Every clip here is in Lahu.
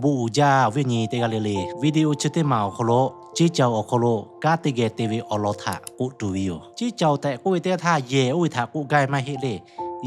Bon uiˍ jaˇ awˬ viˉ awˬ nyi teˇ g'aˇ le le, video chi teˇ maˬ awˬ hk'aw lo ceˇ cawˬ awˬ hk'aw lo kanˉ teˇ geh te ve awˬ lawn htaꞈ k'oˆ tuˬ ve yoˬ. Ceˇ cawˬ tehꞈ k'oˆ ve teˇ g'aˇ htaˇ yehˬ oˇ ve htaꞈ k'oˆ gaˇ ve maˇ heˆ le.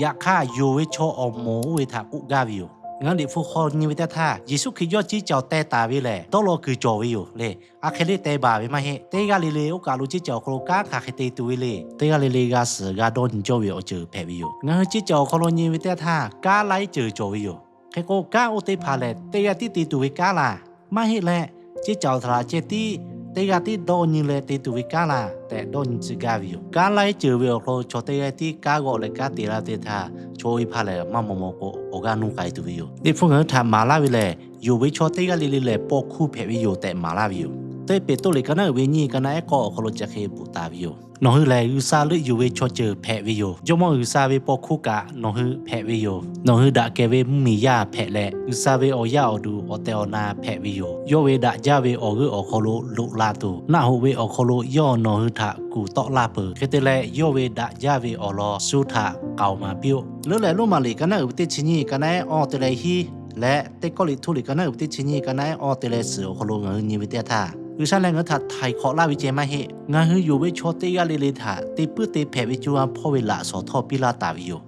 Yaꞈ hk'aˇ, yonˍ ve chaw awˬ moˍ oˇ ve htaꞈ k'oˆ gaˇ ve yoˬ. Ngaˬ hui Liꞈ hpu hk'aw nyi ve teˇ g'aˇ htaˇ, Yeˍsuˆ Hkriꞈ yawˇ ceˇ cawˬ teh taˍ ve lehˬ, dawˇ law kuiˬ cawˬ ve yoˬ le. A hk'e le teh baˬ ve maˇ heˆ. Teˇ g'aˇ le le oˇ kaˬ lo ceˇ cawˬ awˬ hk'aw lo kanˉ hk'aˬ hk'e te tuˬ ve le. Teˇ g'aˇ le le g'a suhˍ g'a dawˇ nyi cawˇ ve awˬ ceuˬ hpehꞈ ve yoˬ. Ngaˬ hui ceˇ cawˬ awˬ hk'aw lo nyi ve teˇ g'aˇ htaˇ, kanˉ laiˉ ceuˬ cawˬ ve yoˬ. Hk'e k'o, kanˉ oˇ teˇ hpaˍ lehˬ, teˇ g'aˇ tiˉ te tuˬ ve kanˉ laˇ. Maˇ heˆ leh, ceˇ cawˬ saˍ laꞈ ceh tiˉ teˇ g'aˇ tiˉ dawˇ nyi leh te tuˬ ve kanˉ laˇ tehꞈ dawˇ nyi tcuh gaˇ ve yoˬ. Kanˉ laiˉ ceuˬ ve awˬ hk'aw lo chaw teˇ g'aˇ tiˉ kanˉ g'awˆ leh kanˉ te laˇ ve teˇ htaˇ, chaw oˇ ve hpaˇ lehˬ maˇ maw maw k'o awˬ g'aˇ nuˇ k'ai tuˬ ve yoˬ. Liꞈ hpu ngaˬ hui htaꞈ maˍ laˇ ve lehˬ, yonˍ ve chaw teˇ g'aˇ le le lehˬ paw hkuˇ hpehꞈ ve yoˬ tehꞈ maˍ laˇ ve yoˬ. Teˇ Peˍtruˆ liꞈ ka naˉ uiˍ ve nyiˇ ka naˉ ehˉ k'awˇ awˬ hk'aw lo chi hk'e bvuhꞈ taˍ ve yoˬ. Nawˬ hui lehˬ, G'uiˬsha leuˆ yuˬ ve chaw ceuˬ hpehꞈ ve yoˬ. Jawˇmawˇ G'uiˬsha ve paw hkuˇ kaꞈ nawˬ hui hpehꞈ ve yoˬ. Nawˬ hui daꞈ kehˬ ve mvuhˇmiˬ yaˇ hpehꞈ leh, G'uiˬsha ve awˬ yaˇ awˬ duˬ awˬ tehˬ awˬ na hpehꞈ ve yoˬ. Yawˇ ve daꞈ jaˇ ve awˬ g'euˆ awˬ hk'aw lo loꞈ la tuˬ, naˆ hoꞈ ve awˬ hk'aw lo yawˇ nawˬ hui htaꞈ kuˬ tawˆ laˇ peuˬ. Hk'e te leh, yawˇ ve daꞈ jaˇ ve awˬ lawn shu htaꞈ k'aoˍ maˍ piˇ-oˆ. Leuˉ lehˬ, Roˉmaꞈ liꞈ ka naˉ uiˍ ve teˇ chi nyiˇ ka naˉ ehˉ awˇ te leh hiˉ leh, Teˇ Kawˇrenˍhtuˆ liꞈ ka naˉ uiˍ ve teˇ chi nyiˇ ka naˉ ehˉ awˇ te leh suhˍ awˬ hk'aw lo ngaˬ hui nyi ve teˇ g'aˇ htaˇ, G'uiˬsha lehˬ ngaˬ hui htaꞈ htaiˍ hk'awꞈ laˇ ve ceh maˇ heˆ. Ngaˬ hui yonˍ ve chaw teˇ g'aˇ le le htaꞈ te puiˉ te hpehꞈ ve co ha hpawˇ ve laꞈ shawnˍ htawˇ piˇ laˇ taˍ ve yoˬ.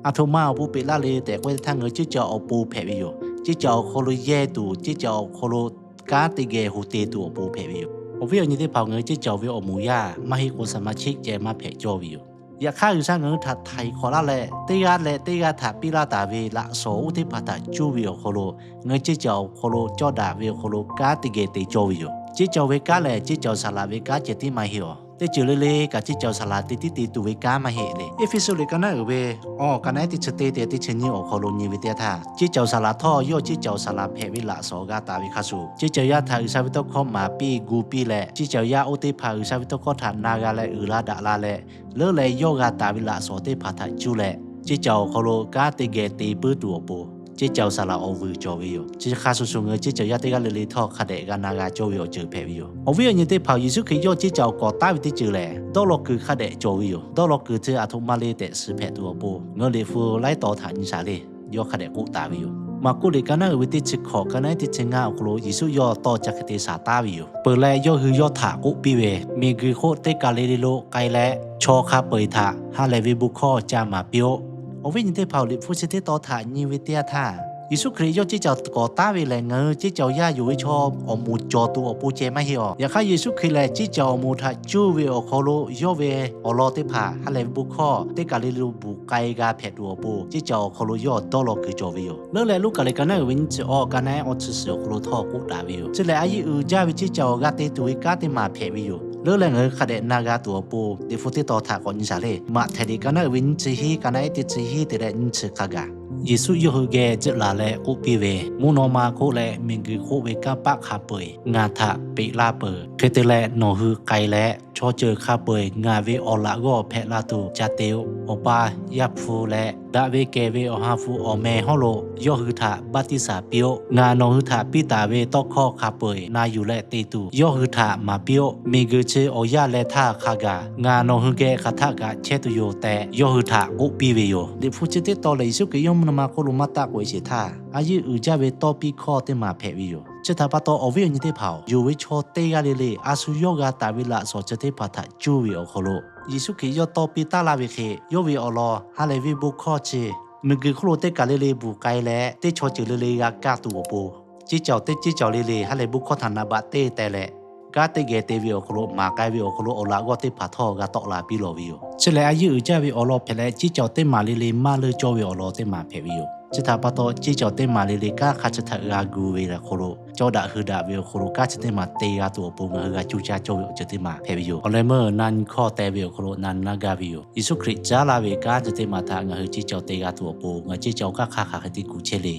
Aˬ htoꞈ ma awˬ pon peꞈ laˇ le tehꞈ k'oˆ ve teˇ htaˇ, ngaˬ hui ceˇ cawˬ awˬ pon hpehꞈ ve yoˬ. Ceˇ cawˬ awˬ hk'aw lo yehˇ tuˬ, ceˇ cawˬ awˬ hk'aw lo kanˉ teˇ geh ho te tuˬ awˬ pon hpehꞈ ve yoˬ. Awˬ viˉ awˬ nyi teˇ hpaˍ-oˬ, ngaˬ hui ceˇ cawˬ ve awˬ moˍ yaˇ maˇ heˆ k'o saˍmaˍchiˆ ceh maˇ hpehꞈ cawˇ ve yoˬ. Yaꞈ hk'aˇ, G'uiˬsha ngaˬ hui htaꞈ htaiˍ hk'awꞈ laˇ leh, teˇ g'aˇ leh teˇ g'aˇ htaꞈ piˇ laˇ taˍ ve laꞈ shawnˍ oˇ teˇ hpaˍ htaꞈ cuˇ ve awˬ hk'aw lo, ngaˬ hui ceˇ cawˬ awˬ hk'aw lo cawˇ daꞈ ve awˬ hk'aw lo kanˉ teˇ geh te cawˇ ve yoˬ. Ceˇ cawˬ ve kanˉ lehˬ, ceˇ cawˬ saˍ laꞈ ve kanˉ ceh tiˉ maˇ heˆ-oˬ. Teˇ ceuˬ le le kaꞈ ceˇ cawˬ saˍ laꞈ te tiˉ te tuˬ ve kanˉ maˇ heˆ le. Eˇfeˇsuꞈ liꞈ ka naˉ uiˍ ve awˇ ka naˉ ehˉ teˇ chi teˇ te teˇ chi nyiˇ awˬ hk'aw lo nyi ve teˇ g'aˇ htaˇ, ceˇ cawˬ saˍ laꞈ htawˇ yawˇ ceˇ cawˬ saˍ laꞈ hpehꞈ ve laꞈ shawnˍ g'a taˍ ve hk'a shuˍ, ceˇ cawˬ yaˇ htaꞈ G'uiˬsha ve tawˇ hkawˇ maˍ piˇ gu piˇ leh, ceˇ cawˬ yaˇ oˇ teˇ hpaˍ G'uiˬsha ve tawˇ hkawˇ htaꞈ na g'a leh uiˍ la daꞈ la leh, leuˉ leh yawˇ g'a taˍ ve laꞈ shawnˍ teˇ hpaˍ htaꞈ cuˇ leh, ceˇ cawˬ awˬ hk'aw lo kanˉ teˇ geh te puiˉ tuˬ awˬ pon, ceˇ cawˬ saˍ laꞈ awˬ vuiˬ cawˬ ve yoˬ. Chi hk'a shuˍ shuˍ ngaˬ hui ceˇ cawˬ yaˇ teˇ g'aˇ le le htawˇ hk'a dehꞈ g'a na g'a cawˇ ve awˬ ceuˬ hpehꞈ ve yoˬ. Awˬ viˉ awˬ nyi teˇ hpaˍ-oˬ, Yeˍsuˆ Hkriꞈ yawˇ ceˇ cawˬ k'awꞈ taˉ ve teˇ ceuˬ lehˬ, dawˇ law kuiˬ hk'a dehꞈ cawˬ ve yoˬ. Dawˇ law kuiˬ chi aˬ htoꞈ ma le tehꞈ shiˍ hpehꞈ tuˬ awˬ pon, ngaˬ hui Liꞈ hpu laiˉ taw htaꞈ nyi shaˍ le. Yawˇ hk'a dehꞈ k'oˆ taˍ ve yoˬ. Maˍkuˆ liꞈ ka naˉ uiˍ ve teˇ chi hkawꞈ ka naˉ ehˉ teˇ chi ngaˇ awˬ hk'aw lo Yeˍsuˆ yawˇ tawˇ ca hk'e te shaˍ taˉ ve yoˬ. Peuˬ leh yawˇ hui yawˇ htaꞈ k'oˆ piˇ ve, Miˬguiˬ hk'oˆ teˇ kaˬ le le lo k'ai leh, chaw hk'a peu-eˬ htaꞈ ha lehˬ ve bon hkawˇ ca maˍ piˇ-oˆ. Awˬ viˉ nyi teˇ hpaˍ-oˬ, Liꞈ hpu chi teˇ taw htaꞈ nyi ve teˇ yanˇ htaˇ, Yeˍsuˆ Hkriꞈ yawˇ ceˇ cawˬ k'awꞈ taˉ ve lehˬ, ngaˬ hui ceˇ cawˬ yaˇ yonˍ ve chaw awˬ moˍ cawˬ tuˬ awˬ pon ceh maˇ heˆ-oˬ. Yaꞈ hk'aˇ, Yeˍsuˆ Hkriꞈ lehˬ ceˇ cawˬ awˬ moˍ htaꞈ cuˇ ve awˬ hk'aw lo yawˇ ve awˬ lawn teˇ hpaˍ ha lehˬ ve bon hkawˇ teˇ kaˬ le le lo bvuhˬ k'ai g'a hpehꞈ tuˬ awˬ pon, ceˇ cawˬ awˬ hk'aw lo yawˇ dawˇ law kuiˬ cawˬ ve yoˬ. Leuˉ leh Luˉkaꞈ liꞈ ka naˉ uiˍ ve nyiˇ chi awˇ ka naˉ ehˉ awˇ chi suhˍ awˬ hk'aw lo htawˇ k'oˆ taˍ ve yoˬ. Chi lehˬ, a yeˇ uiˍ jaˇ ve ceˇ cawˬ g'a te tuˬ ve kanˉ teˇ maˬ hpehꞈ ve yoˬ. Leuˉ leh ngaˬ hui hk'a dehꞈ na g'a tuˬ awˬ pon, Liꞈ hpu teˇ taw htaꞈ k'awꞈ nyi shaˍ le. Maꞈhtehˍ liꞈ ka naˉ uiˍ ve nyiˇ chi hiˉ ka naˉ ehˉ teˇ chi hiˉ te leh nyiˇ chi hk'a gaˬ, Yeˍsuˆ yawˇ hui geh tcuhˆ laˬ leh k'oˆ piˇ ve, Mvuhˇ naw ma hk'oˆ leh miˬguiˬ hk'oˆ ve kanˇ paˆ hk'a peu-eˬ ngaˬ htaꞈ peꞈ laˇ peuˬ. Hk'e te leh, nawˬ hui k'ai leh chaw ceuˬ hk'a peu-eˬ ngaˬ ve awˬ laꞈ g'awˇ hpehꞈ la tuˬ ca te-o. Awˬ pa, Yaˇ hpu leh Daꞈ ve kehˬ ve Awˬ ha hpu awˬ meh hawˉ lo yawˇ hui htaꞈ baˆtiˆsaˬ piˇ-oˆ. Ngaˬ nawˬ hui htaꞈ piˇ taˍ ve tawˇ hkawˇ hk'a peu-eˬ na yuˬ leh te tuˬ yawˇ hui htaꞈ maˍ piˇ-oˆ. Miˬguiˬ chi awˬ yanˇ leh htaˇ hk'a gaˬ ngaˬ nawˬ hui geh hk'aˬ htaˆ kaꞈ chehˇ tuˬ yoˬ tehꞈ, yawˇ hui htaꞈ k'oˆ piˇ ve yoˬ. Liꞈ hpu chi teˇ taw lehˬ, Yeˍsuˆ Hkriꞈ yawˇ mvuhˇ naw ma hk'oˆ lo maˇ taˆ k'oꞈ-e sheˍ htaˇ, a yeˇ uiˍ jaˇ ve tawˇ piˇ hkawˇ teˇ maˬ hpehꞈ ve yoˬ. Chi htaꞈ pa taw, awˬ viˉ awˬ nyi teˇ hpaˍ-oˬ, yonˍ ve chaw teˇ g'aˇ le le a shu yawˇ g'a taˍ ve laꞈ shawnˍ chi teˇ hpaˍ htaꞈ cuˇ ve awˬ hk'aw lo, Yeˍsuˆ Hkriꞈ yawˇ tawˇ piˇ taˉ laˇ ve hk'e, yawˇ ve awˬ lawn ha lehˬ ve bon hkawˇ chi miˬguiˬ hk'oˆ lo teˇ kaˬ le le bvuhˬ k'ai leh, teˇ chaw ceuˬ le le g'a kaˇ tuˬ awˬ pon, ceˇ cawˬ teˇ ceˇ cawˬ le le ha lehˬ bon hkawˇ htaꞈ naˍ baꞈ te teh leh, kanˉ teˇ geh te ve awˬ hk'aw lo maˍ k'ai ve awˬ hk'aw lo awˬ laꞈ g'awˇ teˇ hpaˍ htawˇ g'a tawˆ la piˇ lawˬ ve yoˬ. Chi lehˬ, a yeˇ uiˍ jaˇ ve awˬ lawn hpehꞈ leh, ceˇ cawˬ teˇ maˬ le le maˇ leuˇ cawˇ ve awˬ lawn teˇ maˬ hpehꞈ ve yoˬ. Chi htaꞈ pa taw, ceˇ cawˬ teˇ maˬ le le kanˉ hk'a chi htaꞈ g'a gu ve awˬ hk'aw lo, cawˇ daꞈ hui daꞈ ve awˬ hk'aw lo kanˉ chi teˇ maˬ te g'a tuˬ awˬ pon ngaˬ hui g'a coˇ caˇ cawˇ ve awˬ ceuˬ teˇ maˬ hpehꞈ ve yoˬ. Awˬ leh meuˇ na nyi hkawˇ teh ve awˬ hk'aw lo na nyi laˇ gaˇ ve yoˬ. Yeˍsuˆ Hkriꞈ caˉ laˇ ve kanˉ chi teˇ maˬ htaꞈ ngaˬ hui ceˇ cawˬ te g'a tuˬ awˬ pon, ngaˬ hui ceˇ cawˬ kanˉ hk'aˇ hk'aˬ hk'e te kuˬ chehˇ le.